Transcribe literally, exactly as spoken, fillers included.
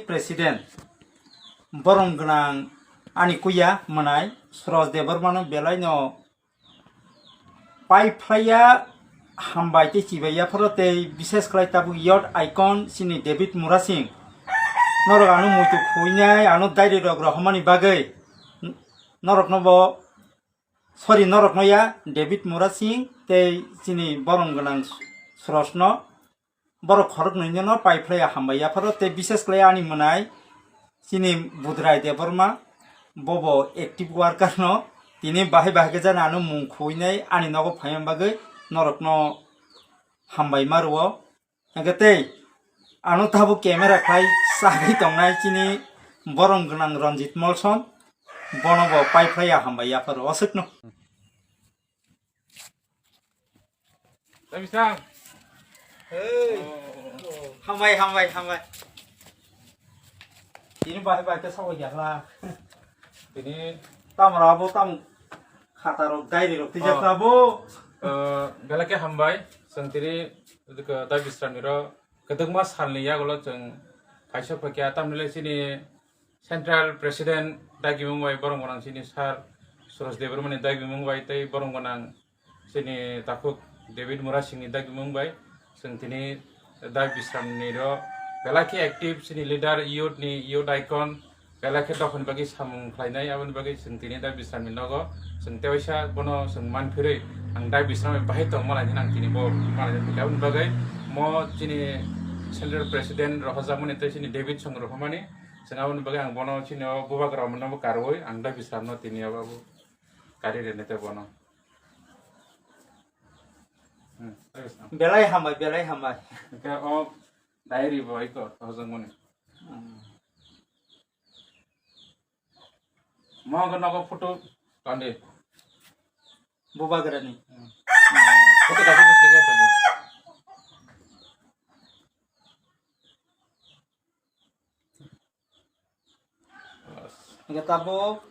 President, borom gwnang ani kuya mwnai Suraj Debbarmano belaino pai phlaiya hambai tei chibaiya phoro tei bises khlai tabuk youth icon chini David Murasing. Norok ano muitu khuinai ano diary rok rohormani bagwi norokno bo, sorry, norokno ya, David Murasing tei chini borom gwnang Surajno, borok khoroknwino pai phlaiya hambai yapharo tei bises khlai ani mwnai chini Budrai Debbarma, bobo active worker no, tini bahai bahai khe jani ano mung khuinai ani nogo phaima bagwi norokno hambai ma rwo. Hwnkhe tei ano tabuk camera khlai chagwi tongnai chini borom gwnang Ranjit Molsom, bono bo pai phlaiya hambai yapharo aswkno. Tei bisang. Hey. Oh. Hambai, hambai, hambai. Tini bahai bahai khe sawi ya la. Tini tamra abo tam khata rok, diary rok tijak. Oh. Abo. Eh, belai khe hambai. Chwng tini, eh, Dai Bisramni ro kwdwkma salni yagulo chwng kaisa phakya, tamni le chini Central President dagimung bai borok gwnang chini Sir Suraj Debbarmani dagimung bai tei borok gwnang chini takhuk David Murasingni dagimung bai chwng tini Dai Bisramni ro belai khe active chini leader, youth ni youth icon, belai khe dophani bagwi samung khlainai, aboni bagwi chwng tini Dai Bisramni nogo chwng tewaisa bono chwng manphirwi ang Dai Bisram bai bahai tongma lai hwnwi ang tini bo malai thangkha. Aboni bagwi mo chini Central President rohorjakmani tei chini David song rohormani. Chwng aboni bagwi ang bono chini o bubagra mano bo karwi ang Dai Bisramno tini o babu kari rene te bono. Hmm, Dai Bisram. Belai hambai, belai hambai. Hwnkhe o diary bo iko hojak mani. Hmm. Mo hwnkhe nogo photo tandi. Bubagrani. Hmm. Photo kaisa kaisa tandi. Hwnkhe tabuk